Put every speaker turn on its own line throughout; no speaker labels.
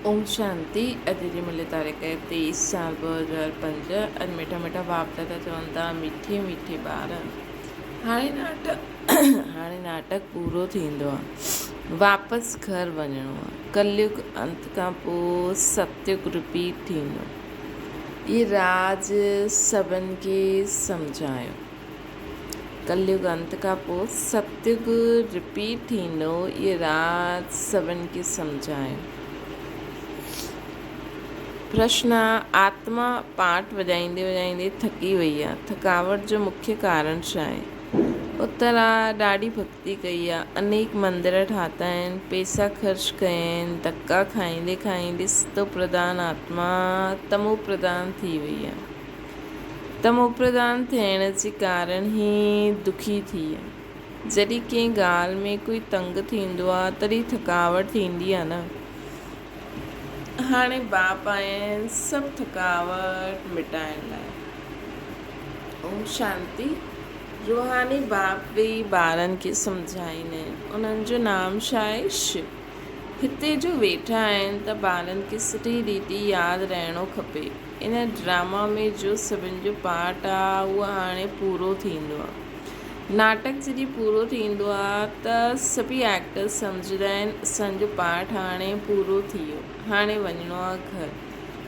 اوم شانتي اڄ جي ملي تاريخ 23 سال 2005 اڄ مٺا مٺا باپ دادا چون ٿا مٺي مٺي ٻار هاڻي ناٽڪ هاڻي ناٽڪ پورو ٿيندو آ واپس گهر وڃڻو آ ڪليگ انت کان پوء ستيگ رپيٽ ٿيندو اهي راز سڀن کي سمجهايو ڪليگ انت کان پوء ستيگ رپيٽ ٿيندو اهي راز سڀن کي سمجهايو. پرشن، آتما پاٽ وڄائيندي وڄائيندي ٿڪي وئي آ، ٿڪاوٽ جو مکيه ڪارڻ ڇا آهي؟ اتر، آ ڏاڍي ڀڳتي ڪئي آ، انيڪ مندر ٺاتا آهن، پئسا خرچ ڪيا آهن، ڌڪا کائيندي کائيندي ستو پرڌان آتما تمو پرڌان ٿي وئي آ. تموپرڌان ٿيڻ جي ڪارڻ هي دکي ٿي. جڏهن ڪنهن ڳالهه ۾ ڪوئي تنگ ٿيندو آ تڏهن ٿڪاوٽ ٿيندي آ نه. هاڻي باپ آيا آهن سڀ ٿڪاوٽ مٽائڻ لاء. اوم شانتي. روحاني باپ ويهي ٻارن کي سمجهائيندا آهن. انهن جو نام ڇا آهي؟ شو. هتي جو ويٺا آهن ته ٻارن کي سٺي ريتي ياد رهڻو کپي. ان ڊراما ۾ جو سڀن جو پارٽ آ اهو هاڻي پورو ٿيندو آ. ناٽڪ جڏهن پورو ٿيندو آ ته سڀئي ايڪٽرس سمجهندا آهن اسان جو پارٽ هاڻي پورو ٿي ويو هاڻي وڃڻو آ گهر.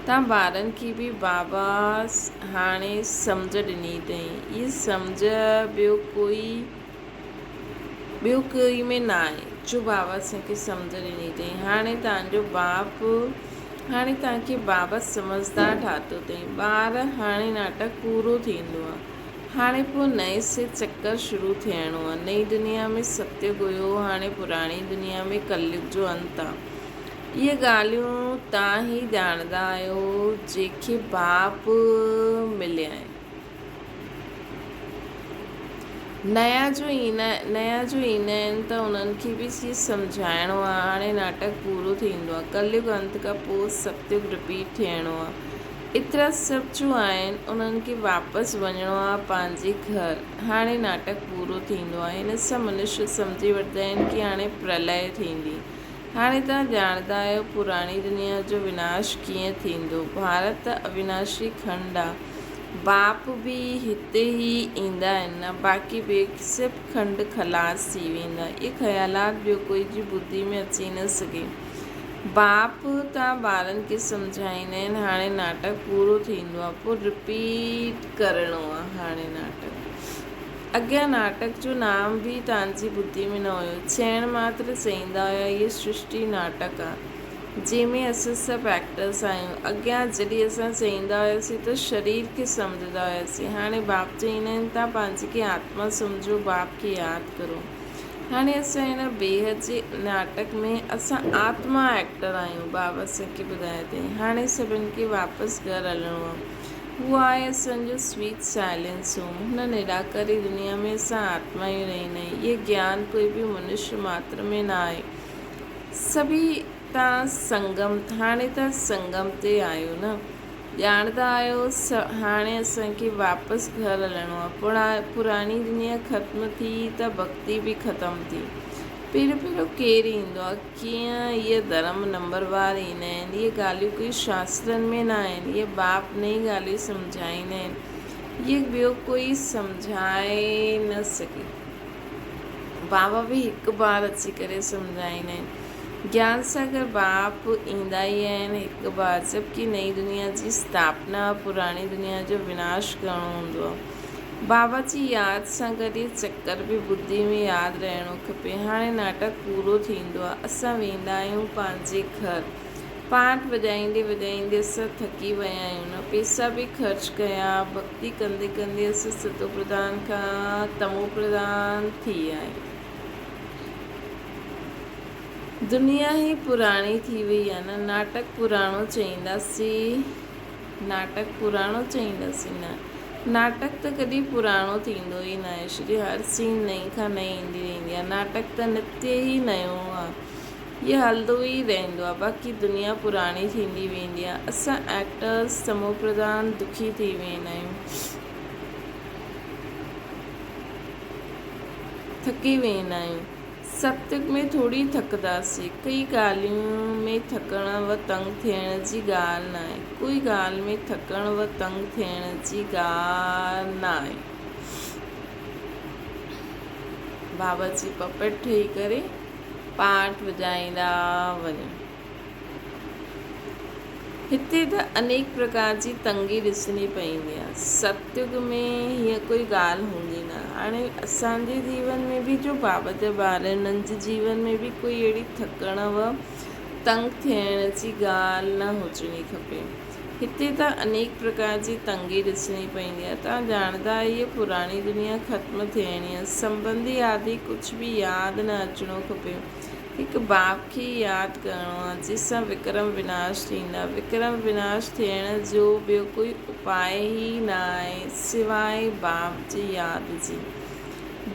تان ٻارن کي به بابا هاڻي سمجهه ڏني اٿئين. هي سمجهه ٻيو ڪوئي. ٻيو ڪوئي ۾ ناهي، جو بابا اسان کي سمجهه ڏني اٿئي. هاڻي توهان جو باپ، هاڻي توهان کي بابا سمجهدار ٺاتو اٿئي. ٻار، هاڻي ناٽڪ پورو ٿيندو آهي. هاڻي پوء نئين سر چڪر شروع ٿيڻو آهي. نئين دنيا ۾ ستيگ هيو، هاڻي پراڻي دنيا ۾ ڪليگ جو انت آهي. اهي ڳالهيون توهان ئي ڄاڻندا آهيو، جيڪي باپ مليا آهن. نيا جو نيا جو ايندا آهن ته انهن کي به هي سمجهائڻو آهي هاڻي ناٽڪ پورو ٿيندو آهي ڪليگ انت کان پوء ستيگ رپيٽ ٿيڻو آهي ايترا سڀ جو آهن انهن کي واپس وڃڻو آهي پنهنجي گهر هاڻي ناٽڪ پورو ٿيندو آهي هن سان منشي سمجهي وٺندا آهن ڪي هاڻي پرلئه ٿيندي هاڻي توهان ڄاڻندا آهيو پراڻي دنيا جو وناش ڪيئن ٿيندو. ڀارت ته اويناشي کنڊ آ. باپ به هتي ئي ايندا آهن نه باقي ٻئي سڀ کنڊ خلاص ٿي ويندا. اهي خيالات ٻيو ڪوئي جي ٻڌي ۾ اچي نه سگهي. باپ توهان ٻارن کي سمجهائيندا آهن هاڻي ناٽڪ پورو ٿيندو آ پوء رپيٽ ڪرڻو آ هاڻي ناٽڪ. اڳيان ناٽڪ جو نام به توهان جي ٻڌي ۾ نه هيو. چئڻ ماتر چئيندا هيا هيء سرشٽي ناٽڪ آ، جنهن ۾ اسين سڀ ايڪٽرس آهيون. اڳيان جڏهن اسان چئيندا هياسين ته شرير کي سمجهندا هياسين. هاڻي باپ چئيندا آهن توهان پنهنجي کي آتما سمجهو، باپ کي ياد ڪرو. هاڻي اسان هن بيحد جي ناٽڪ ۾ اسان آتما ايڪٽر آهيون. باپ اسان کي ٻڌايو اٿئي. هاڻي سڀن کي واپس گهر هلڻو آ. هو آهي اسان جو سويٽ سائلينس هوم. هن نراڪاري دنيا ۾ اسان آتما ئي رهندا آهيون. اهي گيان ڪوئي به منشيه ماتر ۾ نه آهي. سڀئي تان سنگم، هاڻي تان سنگم تي آهيو نه؟ ڄاڻندا آهيو هاڻي اسان کي واپس گهر هلڻو آهي. پراڻي دنيا ختم ٿي ته ڀڳتي به ختم ٿي. پهريون پهريون ڪير ايندو آهي؟ ڪيئن اهي ڌرم نمبروار ايندا آهن؟ اهي ڳالهيون ڪوئي شاسترن ۾ نه آهن. اهي باپ نئين ڳالهيون سمجهائيندا آهن. اهي ٻيو ڪوئي سمجهائي نه سگهي. بابا به هڪ بار اچي ڪري سمجهائيندا آهن. گيان ساگر باپ ايندا ئي آهن هڪ بار جبڪه نئين دنيا جي اسٿاپنا پراڻي دنيا جو وناش ڪرڻو هوندو آهي. بابا جي ياد سان گڏ هي چڪر به ٻڌي ۾ ياد رهڻو کپي. هاڻي ناٽڪ پورو ٿيندو آ. اسان ويندا آهيون پنهنجي گهر. پاٽ وڄائيندي وڄائيندي اسان ٿڪي ويا آهيون نه. پيسا به خرچ ڪيا. ڀڳتي ڪندي ڪندي اسان ستو پرڌان کان تمو پرڌان ٿي ويا آهيون. دنيا ئي پراڻي ٿي وئي آ نه. ناٽڪ پراڻو چئينداسين. ناٽڪ پراڻو چئينداسين نه. ناٽڪ ته ڪڏهن پراڻو ٿيندو ئي ناهي. شري هر سين نئين کان نئين ايندي رهندي آهي. ناٽڪ ته نتيه ئي نيو آهي. هي هلندو ئي رهندو آهي. باقي دنيا پراڻي ٿيندي ويندي آهي. اسان ايڪٽرس تمو پرڌان دکي ٿي ويندا آهيون. ٿڪي ويندا آهيون. ستيگ ۾ ٿوري ٿڪنداسين. ڪئي ڳالهين ۾ ٿڪڻ و تنگ ٿيڻ جي ڳالهه ناهي. ڪوئي ڳالهه ۾ ٿڪڻ و تنگ ٿيڻ جي ڳالهه ناهي. بابا جي پپٽ ٺهي ڪري پاٺ وڄائيندا وڃو. هتي ته انيڪ پرڪار جي تنگي ڏسڻي پوندي آهي. ستيگ ۾ هيئن ڪوئي ڳالهه هوندي نه. هاڻي اسان جي جيون ۾ به جو بابا جا ٻار آهن انهن جي جيون ۾ به ڪوئي اهڙي ٿڪڻ و تنگ ٿيڻ جي ڳالهه نه هجڻي کپي. هتي ته انيڪ پرڪار جي تنگي ڏسڻي پوندي آهي. توهان ڄاڻندا آهيو هيء پراڻي دنيا ختم ٿيڻي آهي. سنٻنڌي آدي ڪجهه به ياد نه اچڻو کپي. هڪ باپ کي ئي ياد ڪرڻو آ، جنهن سان وڪرم وناش ٿيندا. وڪرم وناش ٿيڻ جو ٻيو ڪوئي اپاء ئي نه آهي، سواء باپ جي ياد جي.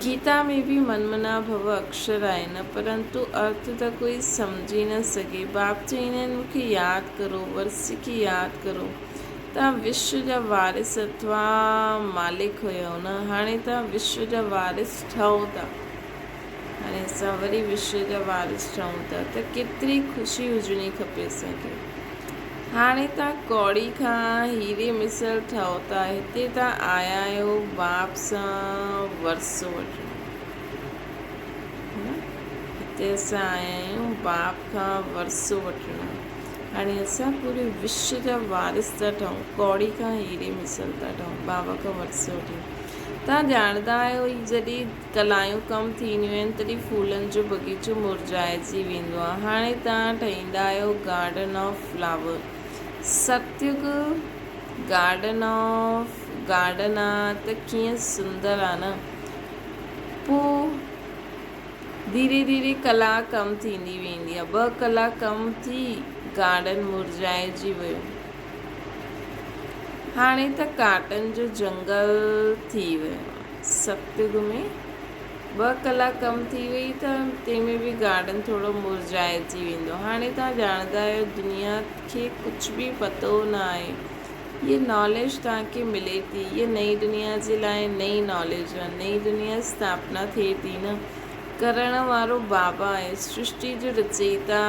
گيتا ۾ به من منا ڀو اڪشر آهي نه، پرنتو ارٿ ته ڪوئي سمجهي نه سگهي. باپ چئيندا آهن، مون کي ياد ڪرو، ورثي کي ياد ڪرو. توهان وشو جا وارث اٿوا مالڪ هيؤ نه، هاڻي توهان وشو جا وارث ٺهو ٿا. هاڻي اسان وري وشو جا وارث ٺهون ٿا ته ڪيتري خوشي هجڻي کپي اسان کي. هاڻي توهان ڪوڙي کان هيري مثل ٺهو ٿا. هتي توهان آيا آهيو باپ سان ورثو وٺڻ. هتي اسان آيا آهيون باپ کان ورثو وٺڻ. هاڻي اسان پوري وشو جا وارث ٿا ٺهون. ڪوڙي کان هيري مثل ٿا ٺهون. بابا کان ورثو وٺي. توهان ڄاڻندا آهيو هي جڏهن ڪلايون ڪم ٿينديون آهن تڏهن ڦولن جو باغيچو مرجهائجي ويندو آهي. هاڻي توهان ٺهيندا آهيو garden of flower. Satyug garden of garden آ ته ڪيئن سندر آ نه. پو ڌيري ڌيري ڪلا ڪم ٿيندي ويندي آ. ٻه ڪلا ڪم ٿي گارڊن مرجهائجي ويو. هاڻي ته ڪاٽن جو جنگل ٿي ويو آهي. ستيگ ۾ ٻه ڪلاڪ ڪم ٿي وئي ته تنهن ۾ به گارڊن ٿورو مرجهائجي ويندو. هاڻي توهان ڄاڻندا آهيو دنيا کي ڪجهه به پتو نه آهي. هيء ناليج توهان کي ملي ٿي. هيء نئين دنيا جي لاء نئين ناليج آهي. نئين دنيا اسٿاپنا ٿئي ٿي نه. ڪرڻ وارو بابا آهي. سرشٽي جو رچئيتا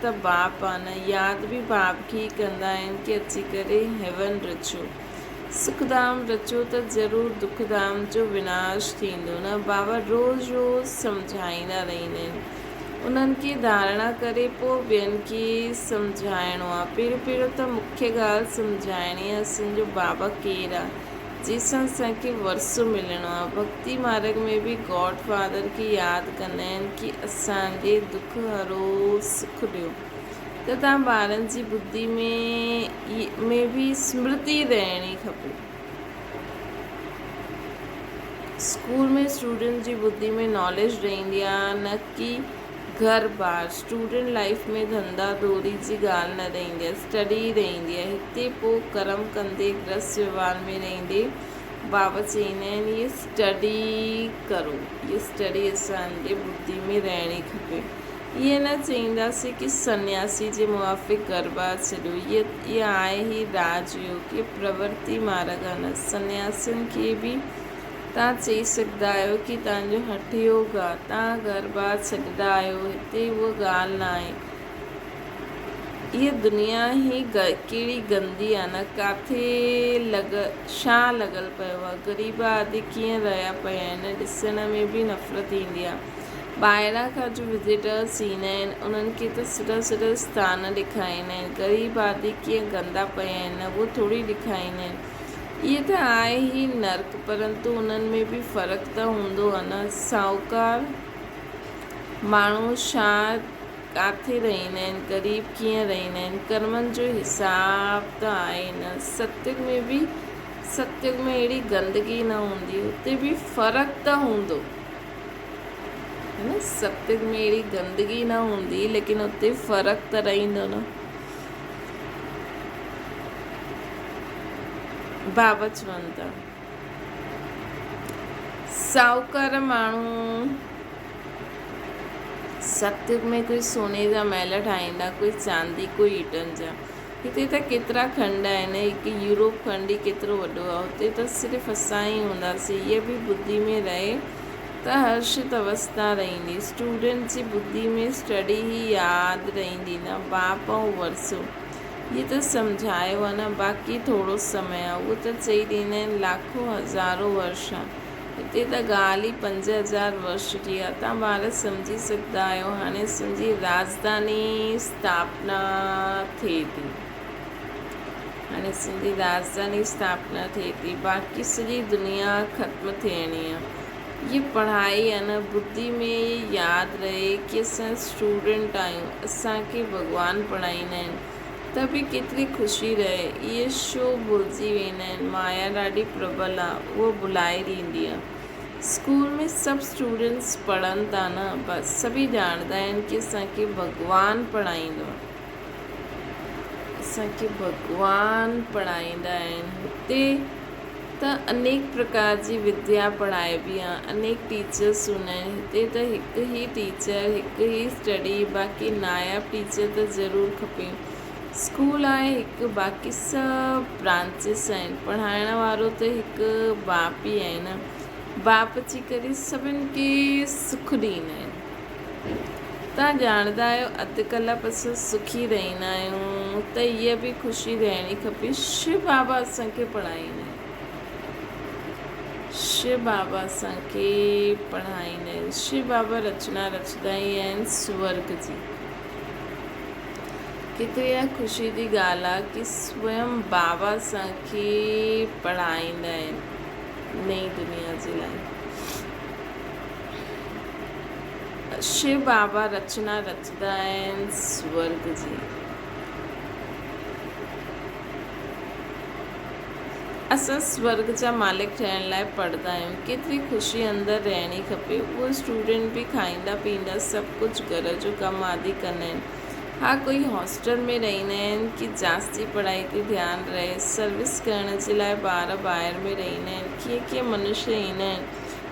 ته باپ آ نه. ياد به باپ کي ئي ڪندا آهن ڪي اچي ڪري هيون رچو. سک ڌام رچو ته ضرور دک ڌام جو وناش ٿيندو نه. بابا روز روز سمجهائيندا رهندا آهن. انهن کي ڌارڻا ڪري پوء ٻين کي سمجهائڻو آ. پهريون پهريون ته مکيه ڳالهه سمجهائڻي آ اسان جو بابا ڪير آ. جنهن سان اسان کي ورثو ملڻو آهي. ڀڳتي مارڳ ۾ به گاڊ فادر کي ياد ڪندا آهن ڪي اسان جي دک هرو سک ڏيو ته توهان ٻارن جي ٻڌي ۾ ۾ به سمرتي رهڻي کپي. اسڪول ۾ اسٽوڊنٽ جي ٻڌي ۾ ناليج رهندي آهي نه ڪي گهر بار، اسٽوڊنٽ لائيف ۾ ڌنڌا دوري جي ڳالهه نه رهندي آهي، اسٽڊي ئي رهندي آهي. هتي پوء ڪرم ڪندي گرهست وهنوار ۾ رهندي بابا چئيندا آهن هيء اسٽڊي ڪرو، هيء اسٽڊي اسان جي ٻڌي ۾ رهڻي کپي. ائين نه چئينداسين ڪي سنياسي جي موافق گهر بار ڇڏيو، هيء آهي هي راج يوگ، هيء پرورتي مارڳ آهي نه. سنياسين کي به توهان چئي سگهندا آهيو ڪي توهان جو هٺ يوگ آ، توهان گهر ٻار ڇڏيندا آهيو، هتي اها ڳالهه ناهي. هيء دنيا ئي ڪهڙي گندي آ نه، ڪاٿي لڳ ڇا لڳل پيو آ، غريب آدي ڪيئن رهيا پيا آهن، ڏسڻ ۾ به نفرت ايندي آ. ٻاهران کان جو وزيٽرس ايندا آهن، انهن کي ته سٺا سٺا اسٿان ڏيکاريندا آهن، غريب آدي ڪيئن گندا پيا آهن، اهو ٿوري ڏيکاريندا آهن. اهي ته آهي ئي نرڪ پرنتو انهن ۾ به فرق ته هوندو آ نه. ساهوڪار ماڻهو ڇا ڪاٿي رهندا آهن، غريب ڪيئن رهندا آهن، ڪرمن جو حساب ته آهي نه. ستيگ ۾ به ستيگ ۾ اهڙي گندگي نه هوندي، اتي به فرق ته هوندو نه. ستيگ ۾ اهڙي گندگي نه هوندي ليڪن اتي فرق ته رهندو نه. بابا چون ٿا. ساهوڪار ماڻهو ستيگ ۾ ڪوئي سوني جا محل ٺاهيندا، ڪوئي چاندي، ڪوئي ايٽن جا. هتي ته ڪيترا کنڊ آهن، هڪ يورپ کنڊ ئي ڪيترو وڏو آهي. هتي ته صرف اسان ئي هونداسين. هيء به ٻڌي ۾ رهي ته هرشت اوستا رهندي. اسٽوڊنٽ جي ٻڌي ۾ اسٽڊي ئي ياد رهندي نه باپ ۽ ورثو. هي ته سمجهايو آ نه باقي ٿورو سمي آ. اهو ته چئي ڏيندا آهن لاکو هزارو ورش آ. هتي ته ڳالهه ئي 5000 ورش جي آ. تان ٻار سمجهي سگهندا آهيو هاڻي سنڌي راڄڌاني اسٿاپنا ٿئي ٿي. هاڻي سنڌي راڄڌاني اسٿاپنا ٿئي ٿي باقي سڄي دنيا ختم ٿيڻي آ. هي پڙهائي آ نه ٻڌي ۾ هي ياد رهي ڪي اسان اسٽوڊنٽ آهيون اسان کي ڀڳوان پڙهائيندا آهن ته به ڪيتري خوشي رهي اهي شو ڀلجي ويندا آهن مايا ڏاڍي پربل آ اهو ڀلائي ڏيندي آ اسڪول ۾ سڀ اسٽوڊنٽس پڙهن ٿا نه بس سڀئي ڄاڻندا آهن ڪي اسان کي ڀڳوان پڙهائيندو آ. اسان کي ڀڳوان پڙهائيندا آهن. هتي ته انيڪ پرڪار جي وديا پڙهائبي آهي، انيڪ ٽيچرس هوندا آهن. هتي ته هڪ ئي ٽيچر، هڪ ئي اسٽڊي، باقي ناياب ٽيچر ته ضرور کپي. اسڪول آهي هڪ، باقي سڀ برانچز آهن. پڙهائڻ وارو ته هڪ باپ ئي آهي نه. باپ اچي ڪري سڀن کي سک ڏيندا آهن. توهان ڄاڻندا آهيو اڌ ڪلاڪ اسان سکي رهندا آهيون ته هيء به خوشي رهڻي کپي شو بابا اسان کي پڙهائيندا آهن شو بابا اسان کي پڙهائيندا آهن شو بابا رچنا رچندا ئي آهن سورگ جي ڪيتري نه خوشي جي ڳالهه آهي ڪي سويم بابا اسان کي پڙهائيندا آهن نئين دنيا جي لاء. شو بابا رچنا رچندا آهن سورگ جي. اسان سورگ جا مالڪ ٺهڻ لاء پڙهندا آهيون. ڪيتري خوشي اندر رهڻي کپي. اهي اسٽوڊنٽ به کائيندا پيئندا سڀ ڪجهه گهر جو ڪم آدي ڪندا آهن. ها ڪوئي هاسٽل ۾ رهندا آهن ڪي جاستي پڙهائي تي ڌيان رهي. سروس ڪرڻ جي لاء ٻار ٻاهر ۾ رهندا آهن. ڪيئن ڪيئن منشيه ايندا آهن.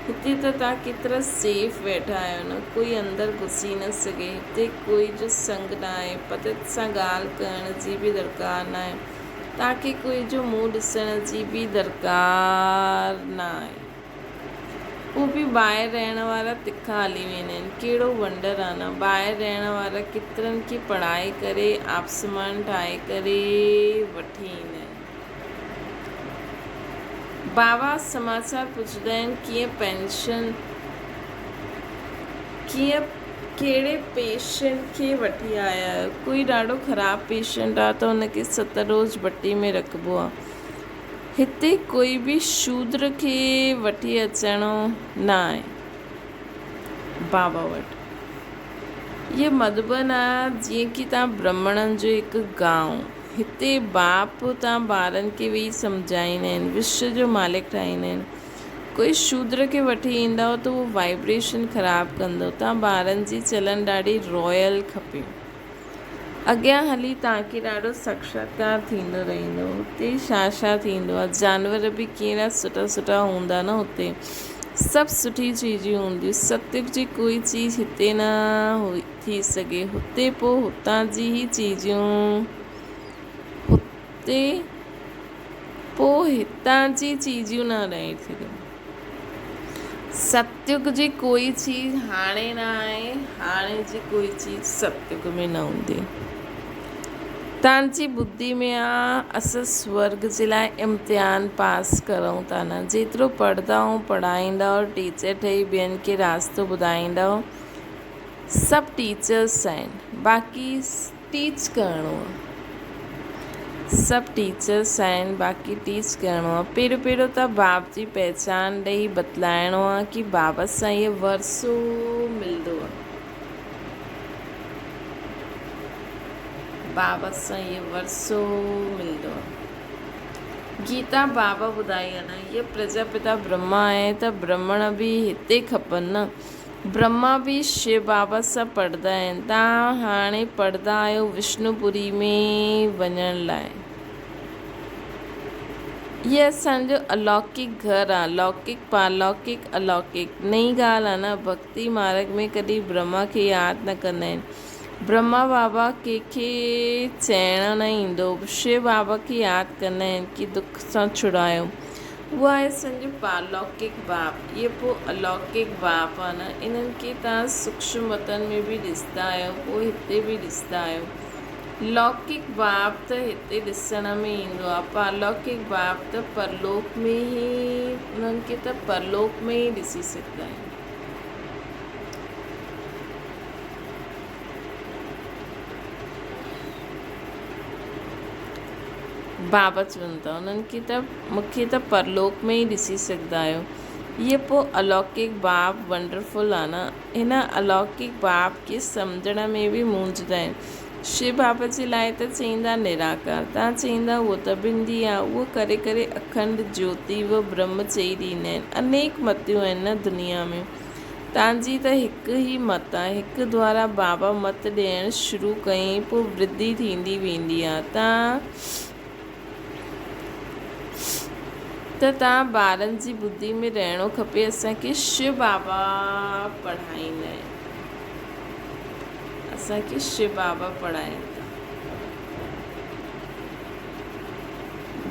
هتي ته توهان ڪيترا سيف ويٺا آهيو نه ڪوئي اندر گهسي نه سگهي هتي ڪوئي جو سنگ ناهي پتت سان ڳالهه ڪرڻ جي به درڪار ناهي توهان کي ڪوئي جو منهن ڏسڻ جي به درڪار ناهي پوء به ٻاهر رهڻ وارا تکا هلي ويندا آهن ڪهڙو ونڊر آ نه ٻاهر رهڻ وارا ڪيترن کي پڙهائي ڪري آپسمان ٺاهي ڪري وٺي ايندا آهن. بابا سماچار پڇندا آهن ڪيئن پينشن ڪيئن ڪهڙي پيشنٽ کي وٺي آيا آهيو ڪوئي ڏاڍو خراب پيشنٽ آهي ته ان کي 7 روز بٽي ۾ رکبو آهي هتي ڪوئي به شودر کي وٺي اچڻو نه آهي بابا وٽ. هيء مڌوبن آهي جيئن ڪي تان برهمڻن جو هڪ گانء. هتي باپ تان ٻارن کي ويهي سمجهائيندا آهن، وشو جو مالڪ ٺاهيندا آهن. ڪوئي شودر کي وٺي ايندؤ ته اهو وائبريشن خراب ڪندو. تان ٻارن جي چلن ڏاڍي رائل کپي. اڳيان هلي توهان کي ڏاڍو ساڪشاتڪار ٿيندو رهندو. هتي ڇا ڇا ٿيندو آهي. جانور به ڪهڙا سٺا سٺا هوندا نه هتي. سڀ سٺي چيزون هونديون. ستيگ جي ڪوئي چيز هتي نه ٿي سگهي. هتي پوء هتان جي ئي چيزون هتي پوء هتان جي چيزون نه رهي سگهن. ستيگ جي ڪوئي چيز هاڻي نه آهي، هاڻي جي ڪوئي چيز ستيگ ۾ نه هوندي. تان جي ٻڌي ۾ آ اسان سورگ جي لاء امتحان پاس ڪرون ٿا نه جيترو پڙهندا ۽ پڙهائيندؤ ٽيچر ٺهي ٻين کي راستو ٻڌائيندؤ سڀ ٽيچرس آهن باقي ٽيچ ڪرڻو آ سڀ ٽيچرس آهن باقي ٽيچ ڪرڻو آ پهريون پهريون ته باب جي پهچان ڏئي بتلائڻو آ ڪي بابا سان هي ورثو ملندو آ بابا سان هي ورثو ملندو آ گيتا بابا ٻڌائي آ نه هي پرجاپتا برهما آهي ته برهمڻ به هتي کپن نه برهما به شو بابا سان پڙهندا آهن. توهان هاڻي پڙهندا آهيو وشنو پوري ۾ وڃڻ لاء. هي اسان جو الوڪڪ گهر آ. لوڪڪ، پارلوڪڪ، الوڪڪ. نئين ڳالهه آ نه. ڀڳتي مارڳ ۾ ڪڏهن برهما کي ياد نه ڪندا آهن. برهما بابا ڪنهن کي چئڻ نه ايندو. شو بابا کي ياد ڪندا آهن ڪي دک سان ڇڙايو. اهو آهي اسان جو پارلوڪڪ باپ. اهي پوء الوڪڪ باپ آهي نه. انهن کي توهان سوڪشم وطن ۾ به ڏسندا آهيو، پوء هتي به ڏسندا آهيو. لوڪڪ باپ ته هتي ڏسڻ ۾ ايندو آهي، پارلوڪڪ باپ ته پرلوڪ ۾ ئي، انهن کي ته پرلوڪ ۾ ئي ڏسي سگهندا آهيون. بابا چون ٿا انهن کي ته مون کي ته پرلوڪ ۾ ئي ڏسي سگهندا آهيو. هيء پوء الوڪڪ باپ ونڊرفل آ نه. هن الوڪڪ باپ کي سمجهڻ ۾ به مونجهندا آهن. شو بابا جي لاء ته چئيندا نراڪار، تان چئيندا اهو ته بندي آ. اهو ڪري ڪري اکنڊ جيوتي و برهم چئي ڏيندا آهن. انيڪ متيون آهن نه دنيا ۾. تان جي ته هڪ ئي مت آ. هڪ دوارا بابا مت ڏيڻ شروع ڪيائين پوء ورڌي ٿيندي ويندي آ. تان ته تان ٻارن جي ٻڌي ۾ رهڻو کپي اسان کي شو بابا پڙهائيندا آهن اسان کي شو بابا پڙهائين ٿا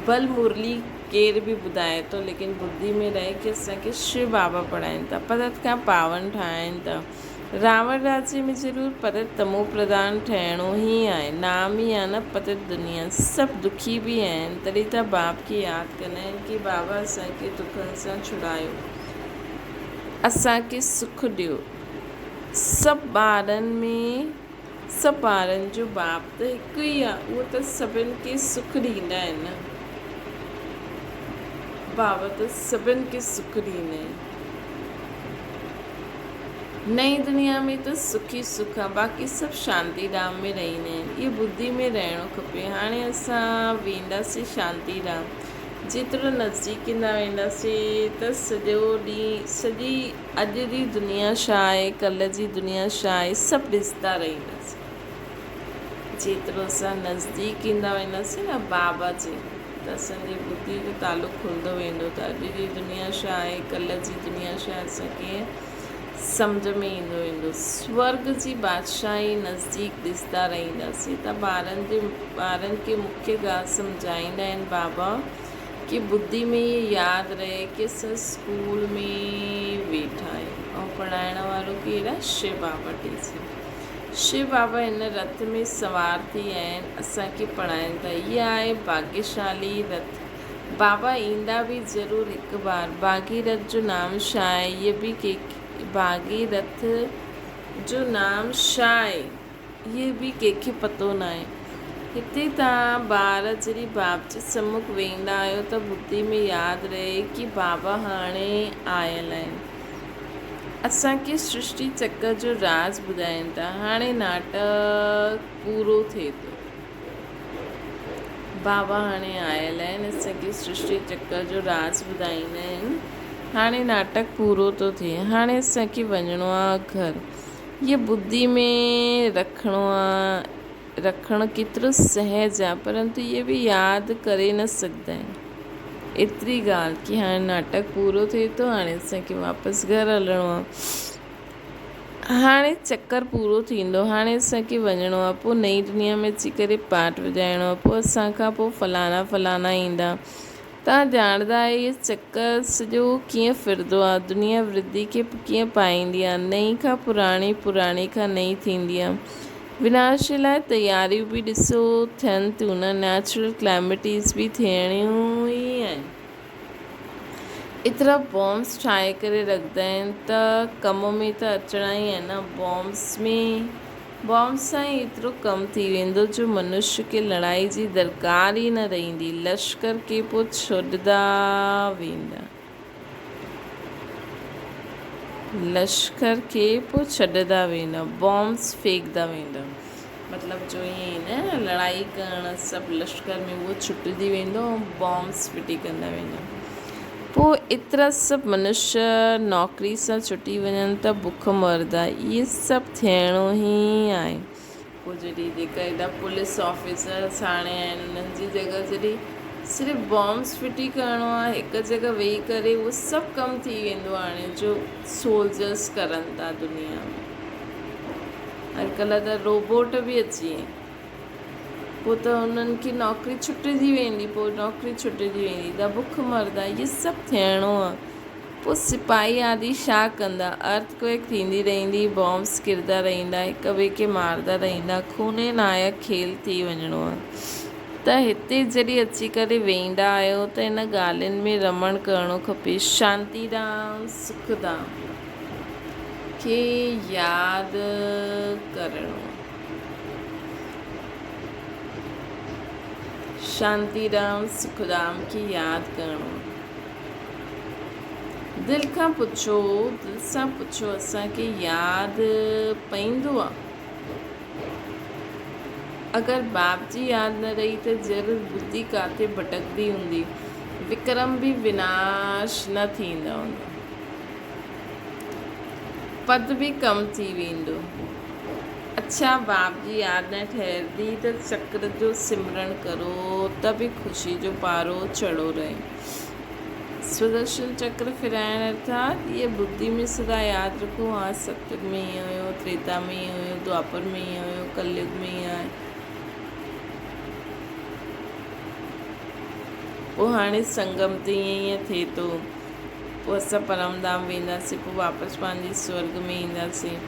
ڀل مرلي ڪير به ٻڌائي ٿو ليڪن ٻڌي ۾ رهي ڪي اسان کي شو بابا پڙهائين ٿا پرت کان پاون ٺاهين ٿا راوڻ راجيه ۾ ضرور پتت تمو پرڌان ٺهڻو ئي آهي. نام ئي آهي نه پتت دنيا. سڀ دکي به آهن تڏهن ته باپ کي ياد ڪندا آهن ڪي بابا اسان کي دکن سان ڇڙايو. اسان کي سک ڏيو. سڀ ٻارن ۾ سڀ ٻارن جو باپ ته هڪ ئي آهي اهو ته سڀن کي سک ڏيندا آهن نه. بابا ته سڀن کي سک ڏيندا آهن. نئين دنيا ۾ ته سک ئي سک آ، باقي سڀ شانتي ڌام ۾ رهندا آهن. اهو ٻڌي ۾ رهڻو کپي. هاڻي اسان وينداسين شانتي ڌام. جيترو نزديڪ ايندا وينداسين ته سڄو ڏينهن، سڄي اڄ جي دنيا ڇا آهي، ڪلهه جي دنيا ڇا آهي، سڀ ڏسندا رهنداسين. جيترو اسان نزديڪ ايندا وينداسين نه بابا جي ته اسان جي ٻڌي جو تعلق کلندو ويندو ته اڄ جي دنيا ڇا آهي، ڪلهه جي دنيا ڇا آهي، اسان کي سمجهه ۾ ايندو ويندو. سورڳ جي بادشاهي نزديڪ ڏسندا رهنداسين ته ٻارن جي ٻارن کي مکيه ڳالهه سمجهائيندا آهن بابا ڪي ٻڌي ۾ اهي ياد رهي ڪي اسان اسڪول ۾ ويٺا آهيون ۽ پڙهائڻ وارو ڪير آهي شو بابا ٽيچر. شو بابا هن رٿ ۾ سوار ٿي آهن، اسان کي پڙهائين ٿا. هيء آهي ڀاڳيشالي رٿ. بابا ايندا به ضرور هڪ بار. ڀاڳي رٿ جو نام ڇا آهي؟ هيء به ڪنهن ڀاڳي رٿ جو نام ڇا آهي؟ هيء به ڪنهن کي پتو ناهي. هتي توهان ٻار جڏهن باپ جي سمک ويهندا آهيو ته ٻڌي ۾ ياد رهي ڪي بابا هاڻي آيل آهن. اسان کي سرشٽي چڪر جو راز ٻڌائين ٿا. هاڻي ناٽڪ پورو ٿئي ٿو. بابا هاڻي آيل آهن، اسان کي سرشٽي چڪر جو راز ٻڌائيندا آهن. هاڻي ناٽڪ پورو ٿو ٿئي. هاڻي اسان کي وڃڻو آ گهر. هيء ٻڌي ۾ رکڻو آ. رکڻ ڪيترو سهج آ، پرنتو اهي به ياد ڪري نه سگهندا آهن. ايتري ڳالهه ڪي هاڻي ناٽڪ پورو ٿئي ٿو، هاڻي اسان کي واپس گهر هلڻو آ. هاڻي چڪر پورو ٿيندو، هاڻي اسان کي وڃڻو آ، پوء نئين دنيا ۾ اچي ڪري پاٺ وڄائڻو آ، پوء اسان کان پوء فلاڻا فلاڻا ايندا. توهان ڄاڻندا آهيو اهو چڪر سڄو ڪيئن ڦرندو آ، دنيا ورڌي کي ڪيئن پائيندي آ، نئين کان پراڻي، پراڻي کان نئين ٿيندي آ. وناش جي لاء تياريون به ڏسو ٿين ٿيون نه، نيچرل ڪليمٽيز به ٿيڻيون ئي آهن. ايترا بامس ٺاهي ڪري رکندا آهن ته ڪم ۾ ته اچڻا ئي آهن نه، بامس ۾ بامس سان ئي ايترو ڪم ٿي ويندو جو منش کي لڙائي جي درڪار ئي نه رهندي، لشڪر کي پوء ڇڏندا ويندا. لشڪر کي پوء ڇڏندا ويندا، بامس ڦيڪندا ويندا. مطلب جو ائين ئي نه لڙائي ڪرڻ سڀ لشڪر ۾ اهو ڇٽجي ويندو ۽ بامس ڦٽي ڪندا ويندا. پوء ايترا سڀ منش نوڪري سان ڇٽي وڃن ته بک مردا. اهي سڀ ٿيڻو ئي آهي. پوء جڏهن جيڪا ايڏا پوليس آفيسرس هاڻي آهن انهن جي جڳهه جڏهن صرف بامس ڦٽي ڪرڻو آهي هڪ جڳهه ويهي ڪري اهو سڀ ڪم ٿي ويندو هاڻي جو سولجرس ڪرن ٿا دنيا ۾. اڄڪلهه ته روبوٽ به اچي ويا آهن. پوء ته انهن کي نوڪري ڇٽجي ويندي، پوء نوڪري ڇٽجي ويندي ته بک مرندا، اهي سڀ ٿيڻو آهي. پوء سپاهي آدي ڇا ڪندا؟ ارٿ ڪوئيڪ ٿيندي رهندي، بامس ڪرندا رهندا، هڪ ٻئي کي مارندا رهندا، خوني نائڪ کيل ٿي وڃڻو آهي. ته هتي جڏهن اچي ڪري ويهندا آهيو ته ان ڳالهين ۾ رمڻ ڪرڻو کپي. شانتي ڌام، سک ڌام کي ياد ڪرڻو. شانتي ڌام، سک ڌام کي ياد ڪرڻو. دل کان پڇو، دل سان پڇو اسان کي ياد پئيندو آ؟ اگر باپ جي ياد نه رهي ته ضرور ٻڌي ڪاٿي ڀٽڪندي هوندي. وڪرم به وناش نه ٿيندا هوندا. پد به ڪم ٿي ويندو. اڇا باپ جي ياد نه ٺهرندي ته چڪر جو سمرڻ ڪرو ته به خوشي جو پارو چڙهو رهي. سودرشن چڪر ڦيرائڻ ارٿات اهي ٻڌي ۾ سدا ياد رکو ها ستيگ ۾ ائين هيو، تريتا ۾ ائين هيو، دوآپر ۾ ائين هيو، ڪليگ ۾ ائين آهي. پوء هاڻي سنگم تي ائين ائين ٿئي ٿو. پوء اسان پرم ڌام وينداسين، پوء واپس پنهنجي سورڳ ۾ اينداسين.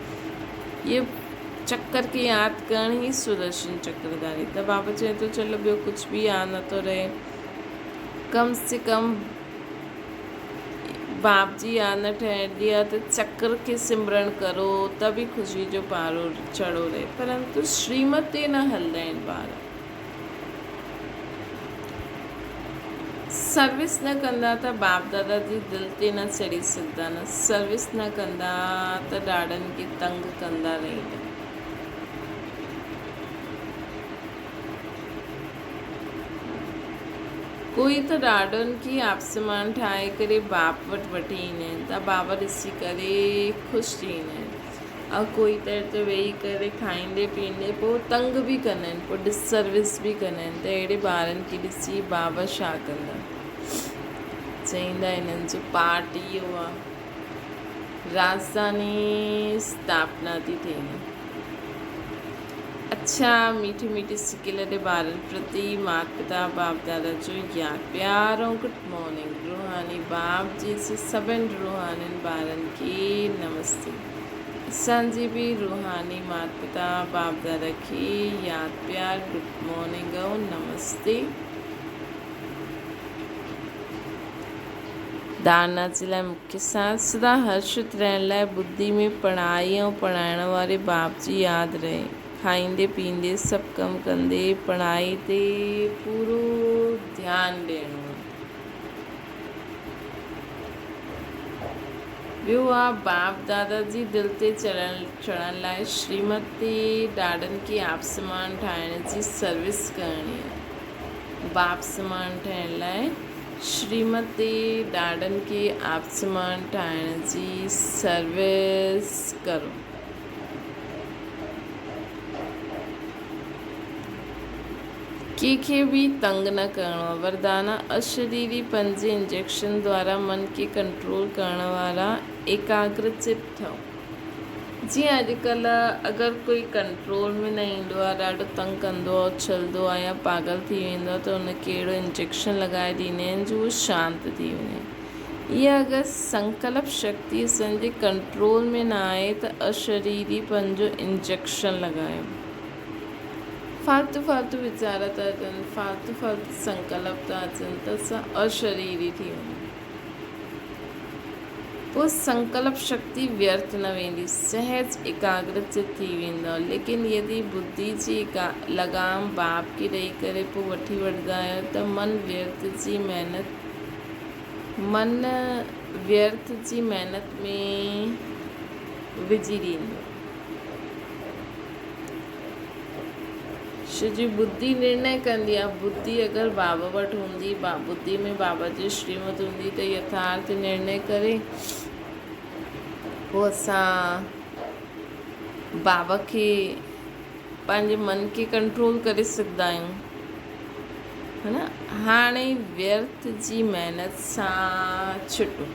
اهي چڪر کي ياد ڪرڻ ئي سودرشن چڪرڌاري. ته بابا چئي ٿو چلو ٻيو ڪجهه به ياد نٿو رهي. ڪم سي ڪم باپ جي ياد نه ٺهندي آهي ته چڪر کي سمرڻ ڪرو ته به خوشي جو پارو چڙهو رهي. پرنتو شريمت تي نه هلندا آهن ٻار. سروس نه ڪندا ته باپ دادا جي دل تي نه چڙهي سگهندا نه سروس نه ڪندا ته ڏاڏن کي تنگ ڪندا رهندا. ڪوئي ته ڏاڏن کي آپسمان ٺاهي ڪري باپ وٽ وٺي ايندا آهن ته بابا ڏسي ڪري خوش ٿي ويندا آهن ۽ ڪوئي ته اتي ويهي ڪري کائيندي پيئندي پوء تنگ به ڪندا آهن پوء ڊس سروس به ڪندا آهن ته اهڙي ٻارن کي ڏسي بابا ڇا ڪندا چئيندا هنن جو پارٽ اهو آهي راجڌاني اسٿاپنا ٿي ٿئي. اڇا ميٺي ميٺي سڪيل ڏي ٻارن پرتي مات پتا باپ دادا جو ياد پيار ۽ گڊ مارننگ روحاني باپ جي سي سڀن روحانين ٻارن کي نمستي اسان جي به روحاني مات پتا باپ دادا کي ياد پيار گڊ مارننگ ۽ نمستي. دارنا جي لاء مکيه ساز سدا هرشت رهڻ لاء ٻڌي ۾ پڙهائي ۽ پڙهائڻ واري باب جي ياد رهي. کائيندي پيئندي سڀ ڪم ڪندي پڙهائي تي پورو ڌيان ڏيڻو آهي. ٻيو آ باپ دادا جي دل تي چڙهڻ لاء شريمت تي ڏاڏن کي آپسمان ٺاهڻ جي سروس ڪرڻي آهي. باپ سمان ٺهڻ لاء شريمتي ڏاڏن کي آپ سمان ٺاهڻ جي سروس ڪرو. ڪنهن کي به تنگ نه ڪرڻو آهي. وردانه اشريري پنجين انجيڪشن دوارا من کي ڪنٽرول ڪرڻ وارا ايڪاگرچت ٺهو. جيئن اڄڪلهه اگر ڪوئي ڪنٽرول ۾ نه ايندو آهي ڏاڍو تنگ ڪندو آهي اڇلندو آهي يا پاڳل ٿي ويندو آهي ته ان کي اهڙو انجيڪشن لڳائي ڏيندا آهن جو اهو شانت ٿي وڃي اها اگر سنڪلپ شڪتي اسان جي ڪنٽرول ۾ نه آهي ته اشريري پنهنجو انجيڪشن لڳايو فالتو فالتو ويچار ٿا اچن فالتو فالتو سنڪلپ ٿا اچن ته اسان اشريري ٿي وڃون. پوء سنڪلپ شڪتي ويرٿ نه ويندي، سهج ايڪاگرچت ٿي ويندؤ. ليڪن يدي ٻڌي جي لغام باپ کي ڏئي ڪري پوء وٺي وٺندا آهيو ته من ويرٿ جي محنت من ويرٿ جي محنت ۾ وجهي ڏيندو. ڇو جي ٻڌي نرڻي ڪندي آهي. ٻڌي اگر بابا وٽ هوندي، ٻڌي ۾ بابا جي شريمت هوندي ته يٿارٿ نرڻي ڪري پوء اسان بابا کي پنهنجي من کي ڪنٽرول ڪري سگهندا آهيون. ها نه هاڻي ويرٿ جي محنت سان ڇٽو.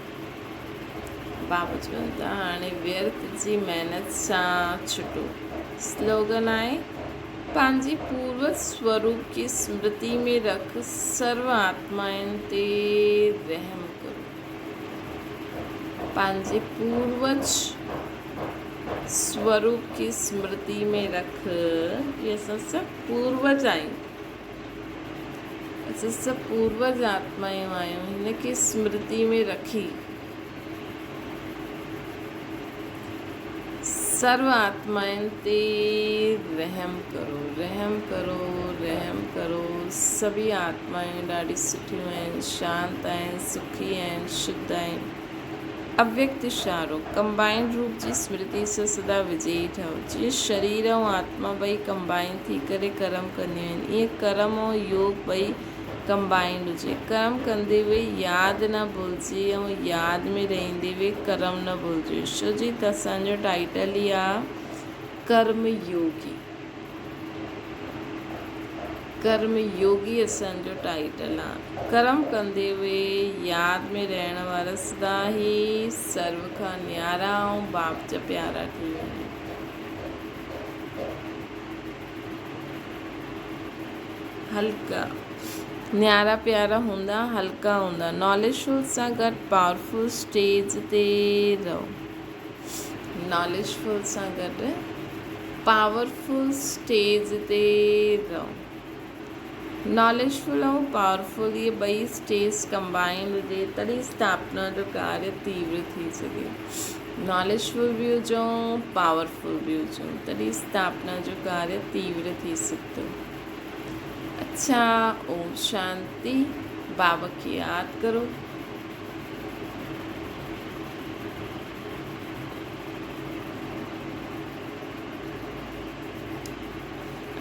بابا چون ٿا هاڻي ويرٿ جي محنت سان ڇٽو. سلوگن آهي. پنهنجي پوروج سوروپ کي سمرتي ۾ رک سرو آتمائن تي رحم ڪرو. پنهنجي پوروج سوروپ کي سمرتي ۾ رک ڪي اسان سڀ پوروج آهيون، اسان سڀ پوروج آتمايون آهيون، هن کي سمرتي ۾ رکي سرو آتمائن تي رحم ڪرو، رحم ڪرو، رحم ڪرو. سڀئي آتمائون ڏاڍي سٺيون آهن، شانت آهن، سکي آهن، شڌ آهن. اويڪت اشارو، ڪمبائنڊ روپ جي سمرتي سان سدا وجئي ٺهو. جيئن شرير ۽ آتما ٻئي ڪمبائن ٿي ڪري ڪرم ڪنديون آهن، ايئن ڪرم ۽ يوگ ٻئي ڪمبائنڊ هجي. ڪرم ڪندي به ياد نه ڀلجي ۽ ياد ۾ رهندي به ڪرم نه ڀلجي. ڇو جي ته اسان جو ٽائيٽل ئي آ ڪرم يوگي. ڪرم يوگي اسان جو ٽائيٽل آ. ڪرم ڪندي به ياد ۾ رهڻ وارا سدا ئي سرو کان نيارا ۽ باپ جا پيارا ٿي ويندا آهن. هلڪا، نيارا پيارا هوندا، هلڪا هوندا. ناليجفل سان گڏ پاورفل اسٽيج تي رهو. ناليجفل سان گڏ پاورفل اسٽيج تي رهو. ناليجفل ۽ پاورفل اهي ٻئي اسٽيج ڪمبائنڊ هجي تڏهن اسٿاپنا جو ڪاريه تيور ٿي سگهي. ناليجفل به هجون پاورفل به هجون تڏهن اسٿاپنا جو ڪاريه تيور ٿي سگهندو. اڇا اوم شانتي بابا کي ياد ڪرو.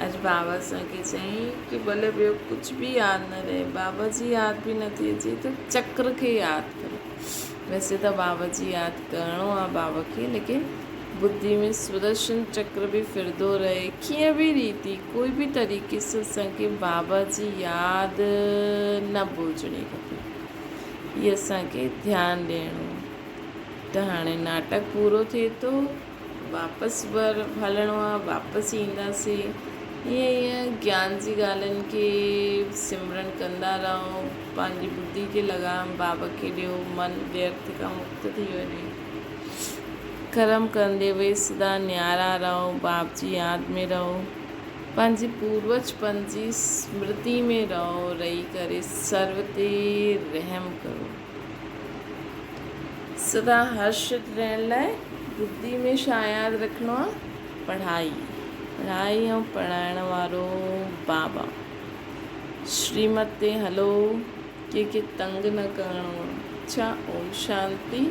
اڄ بابا اسان کي چيائين ڪي ڀلي ٻيو ڪجهه به ياد نه رهي، بابا جي ياد به نه ٿي اچي ته چڪر کي ياد ڪرو. ويسي ته بابا جي ياد ڪرڻو آ بابا کي، ليڪن ٻڌي ۾ سدرشن چڪر به ڦرندو رهي، ڪيئن به ريتي ڪوئي به طريقي سان اسان کي بابا جي ياد نه ڀلجڻي کپي. هي اسان کي ڌيان ڏيڻو آ ته هاڻي ناٽڪ پورو ٿئي ٿو، واپس ور هلڻو آ، واپس اينداسين. ائين ائين گيان جي ڳالهين کي سمرن ڪندا رهو، پنهنجي ٻڌي کي لگام بابا کي ڏيو، من ويرٿ کان مڪت ٿي وڃي. ڪرم ڪندي وئي سدا نيارا رهو، باپ جي ياد ۾ رهو، پنهنجي پوروج پن جي سمرتي ۾ رهو، رهي ڪري سرو تي رحم ڪرو. سدا هرشت رهڻ لاء ٻڌي ۾ ڇا ياد رکڻو آ؟ پڙهائي، پڙهائي ۽ پڙهائڻ وارو بابا. شريمت تي هلو، ڪنهن کي تنگ نه ڪرڻو آ. اڇا اوم شانتي.